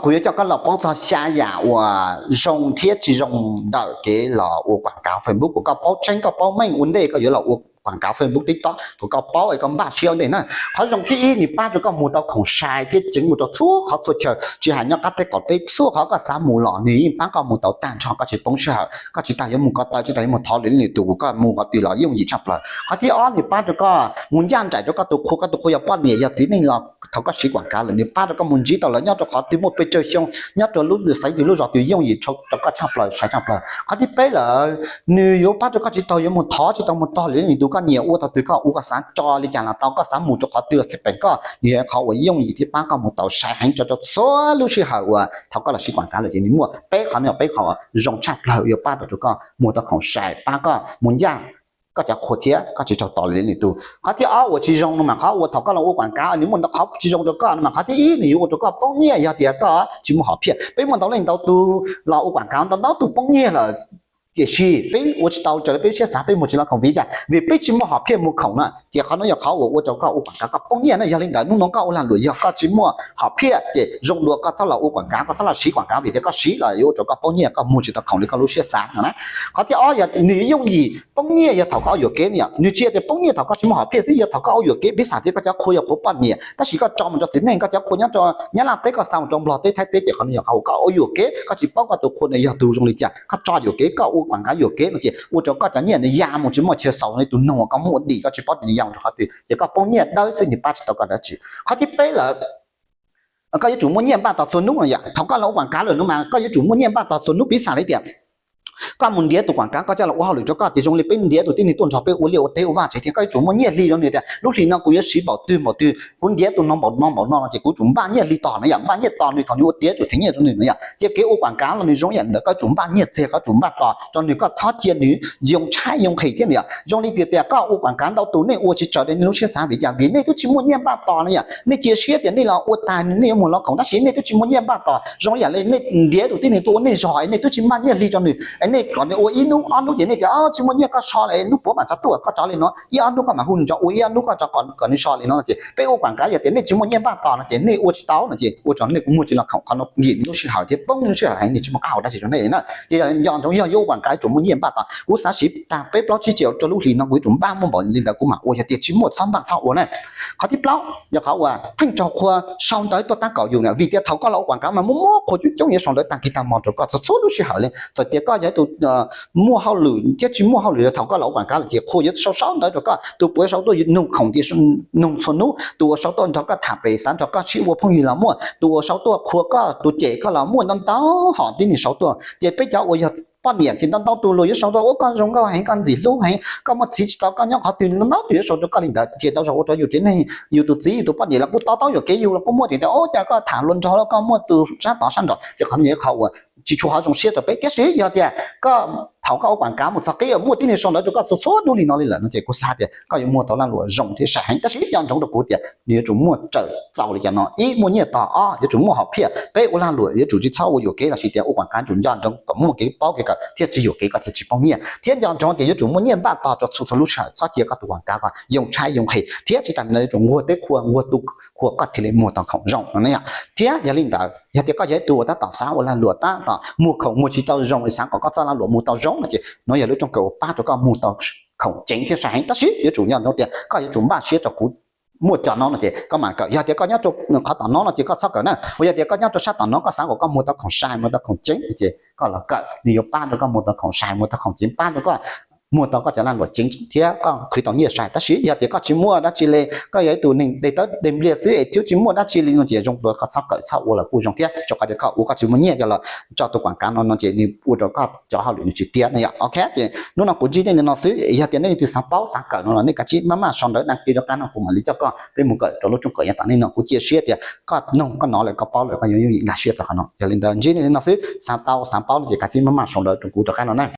Kuv yuav coj koj los paub txog xya yam uas zoo thiab tsis zoo ntawm kev los ua quảng cáo Facebook kom koj paub tseeb koj paub meej ua ntej koj yuav los ua quảng cáo Facebook TikTok kom koj paub es koj npaj siab ua ntej na. Qhov zoo thib ib nws pab rau koj mus tau khoom sai thiab ceev mus rau txhua qhov txhua chaw tsis hais nyob qab teb qaum teb txhua qhov koj xav mus los nws yeej pab koj mus tau tag nrho koj tsis poob sij hawm koj tsis tas yuav mus ko taw tsis tas yuav mus thov lwm leej lwm tus koj mus qhov twg los yooj yim tshaj plaws. Qhov thib ob nws pab rau koj mus ncaj nraim rau koj tus qhua koj tus qhua yog poj niam yog txiv neej los thaum koj siv quảng cáo lawm nws pab rau koj mus ntsib tau lawv nyob rau qhov twg muaj pes tsawg xyoo nyob rau lub xeev twg lub zos twg yooj yim rau koj tshaj plaws sai tshaj plaws. Qhov thib peb lawm nws yuav pab rau koj tsis tau yuav mus thov tsis tau mus tog lwm leej lwm tus koj nyiam ua thaum twg koj ua koj xav tso li cas los tau koj xav mus rau qhov twg los xij peem koj nws yog qhov uas yooj yim thiab pab koj mus tau sai heev tso rau txhua lub sij hawm uas thaum koj los siv quảng cáo lawm ces nws muaj peb qhov no peb qhov zoo tshaj plaws yuav pab rau koj mus tau khoom sai pab koj mus ncaj koj cov qhua thiab koj tsis raug tos lwm leej lwm tus. Qhov thib ob uas tsis zoo no mas qhov uas thaum koj los ua quảng cáo nws muaj ntau qhov tsis zoo rau koj no mas qhov thib ib nws yuav ua rau koj poob nyiaj yog tias koj tsis muaj hom phiaj. Peb muaj ntau leej ntau tus los ua quảng cáo ntau ntau tus poob nyiaj lawm tiam sis peb ua tsis tau raws li peb siab xav peb mus tsis los khoom vim cas vim peb tsis muaj hom phiaj mus khoom na ces qhov no yog qhov uas ua rau koj ua quảng cáo koj poob nyiaj na. Yog li ntawd hnub no koj ua lag luam yog koj tsis muaj hom phiaj ces zoo dua koj txhob los ua quảng cáo koj txhob los siv quảng cáo vim tias koj siv los yuav ua rau koj poob nyiaj koj mus tsis tau khoom li koj lub siab xav no na. Qhov thib ob yog nws yooj yim poob nyiaj yog thaum koj ua yuam kev no yom nws tsis yog tias poob nyiaj thaum koj tsis muaj hom phiaj xwb yog thaum koj ua yuam kev piv xam tias koj cov qhua yog qhua poj niam tab sis koj tso mus rau txiv neej koj cov qhua nyob rau Nyab Laj teb koj xa mus rau Nplog teb Thaib teb ces qhov no yog qhov uas koj ua yuam kev koj tsis paub koj tus qhua nws yog tus zoo li cas koj tso yuam kev koj ua quảng cáo yuam kev no ces ua rau koj cov nyiaj nws ya mus tsis muaj chaw xaus li tus noog uas koj muab ua dim koj tsis paub tias nws ya mus rau qhov twg ces koj poob nyiaj dawb xwb nws pab tsis tau koj dab tsi. Qhov thib peb lawm koj yuav tsum muaj nyiaj npaj tos txhua hnub no yom thaum koj los ua quảng cáo lawm no mas koj yuav tsum muaj nyiaj npaj tos txhua hnub piv xam li tias koj mus ntiav tus quảng cáo koj coj los ua hauj lwm rau koj ces zoo li peb ntiav tus tib neeg tuaj nrog peb ua liaj ua teb ua vaj tsev thiab koj yuav tsum muaj nyiaj hli rau nws tias lub hlis no kuv yuav siv npaum twg npaum twg kuv ntiav tus no npaum no npaum no no ces kuv tsum npaj nyiaj hli tos na yom npaj nyiaj tos nws thaum nws ua tiav tsum thev nyiaj rau nws no yom ces kev ua quảng cáo los nws zoo yam ntawd koj yuav tsum npaj nyiaj txiag koj yuav tsum npaj tos rau nws koj txhob cia nws yoo tshaib yoo nqhis thiab no yom zoo li tias koj ua quảng cáo ntau tus nej ua tsis raws li nej lub siab xav vim cas vim nej twb tsis muaj nyiaj npaj tos no yom nej cia siab tias nej los ua tag nej yuav mus los khoom tab sis nej twb tsis muaj nyiaj npaj tos zoo yam li nej ntiav tus tib neeg tuaj ua nej zog es nej twb tsis npaj nyiaj hli rau nws es nej kom nws ua ib hnub ob hnub ces nej tias tsis muaj nyiaj koj so lawm hnub puav mam tso tuaj koj rov li no ib ob hnub koj mam hu nws tso ua ib ob hnub koj rov kom nws so li no no ces peb ua quảng cáo yog tias nej tsis muaj nyiaj npaj tos no ces nej ua tsis tau no ces ua rau nej kuj muaj tsis los khoom qhov no nkim nej lub sij hawm thiab poob nej lub sij hawm heev nws tsis muaj qab hau dab tsi rau nej na. Ces nco ntsoov yog yuav ua quảng cáo yuav tsum muaj nyiaj npaj tos kuv xav siv tag peb plaub tsib triệu rau lub hlis no kuv yuav tsum npaj muaj npaum li ntawd kuv mam ua yog tias tsis muaj txhob npaj txhob ua na. Qhov thib plaub yog qhov uas pheej raug qhua sau ntawv tuaj tab kaum yus na vim tias thaum koj los ua quảng cáo mas muaj muaj qhua coob coob yuav sau ntawv tag kis tag hmo rau koj txhua txhua lub sij hawm li txawm tias koj yog ib tus muaj hauj lwm thiab tsis muaj hauj lwm los thaum koj los ua quảng cáo lawm ces qhua yuav sau sau ntawv rau koj tus puav sau tuaj nug khoom tias nug txhua hnub tus uas sau tuaj nrog koj tham pem xav nrog koj sib ua phooj ywg los muaj tus uas sau tuaj qhua koj tus cem koj los muaj ntau ntau hom tib neeg sau tuaj ces peb cov uas yog poj niam ces ntau ntau tus luag yuav sau tuaj ua koj zoo nkauj heev koj ntxim hlub heev koj muaj txiv tsis tau koj nyob qhov twg ntau ntau tus yuav sau rau koj li ntawd ces tau zaum ua rau yus tsev neeg yus tus txiv yus tus poj niam los kuj to taub yuam kev yus los kuj muaj tias ua cas koj tham luag nrog los koj muaj tus sab tod sab nraud ces qhov no yog qhov uas tsis tshua qhov zoo siab rau peb tiam sis yog tias koj thaum koj ua quảng cáo mus txog qib muaj tib neeg sau ntawv rau koj txhua txhua hnub li no li lawm no ces kuv xav tias koj yuav muag tau lag luam zoo thiab sai heev tab sis nco ntsoov rau kuv tias nws yuav tsum muaj raws txaus li cas no ib muaj nyiaj tos ob yuav tsum muaj hom phiaj peb ua lag luam yuav tsum tsis txhob ua yuam kev los sis tias ua quảng cáo tsum nco ntsoov kom muaj kev paub kev kawm thiaj tsis yuam kev koj thiaj tsis poob nyiaj thiab nco ntsoov tias yuav tsum muaj nyiaj npaj tos rau txhua txhua lub sij hawm txhob cia koj tus quảng cáo ko yoo tshaib yoo nqhis thiab tsis tas li ntawd yuav tsum nquag teb qhua nquag tu qhua koj thiaj li muag tau khoom zoo no na yom. Thiab yog li ntawd yog tias koj yog ib tug uas tab tom xav ua lag luam tab tom muag khoom muag tsis tau zoo es xav kom koj txoj lag luam mus tau zoo no ces no yog lub rooj kawm uas pab rau koj muag tau khoom ceev thiab sai heev tab sis yuav tsum nco ntsoov tias koj yuav tsum npaj siab rau kuv muaj cov no no ces koj mam kawm yog tias koj nyob rau qhov tom no no ces koj txhob kawm na uas yog tias koj nyob rau sab tom no koj xav kom koj muag tau khoom sai muag tau khoom ceev ces koj los kawm nws yuav pab rau koj muag tau khoom sai muag tau khoom ceev pab rau koj muag tau koj cov lag luam ceev thiab koj khwv tau nyiaj sai tab sis yog tias koj tsis muaj dab tsi li koj yog ib tug neeg dej tawb dej npliag xwb es twb tsis muaj dab tsi li no ces zoo dua koj txhob kawm txhob ua los kuj zoo thiab rau qhov tias koj ua koj tsis muaj nyiaj coj los tso tus quảng cáo no no ces nws ua rau koj cov hauj lwm nws tsis tiav no yom. Ok ces hnub no kuv ntsib nej li no xwb yog tias nej leej twg xav paub xav kawm no los nej kav tsij maj maj sau ntawv đăng ký rov qab no kuv mam li coj koj peb mus kawm rau lub rooj kawm yav tom ntej no kuv cia siab tias koj mloog koj hnov lawm koj paub lawm koj yuav yooj yim nkag siab txog qhov no yog li ntawd ntsib nej li no xwb xav tau xav paub no ces kav tsij maj maj sau ntawv rau kuv rov qab no na.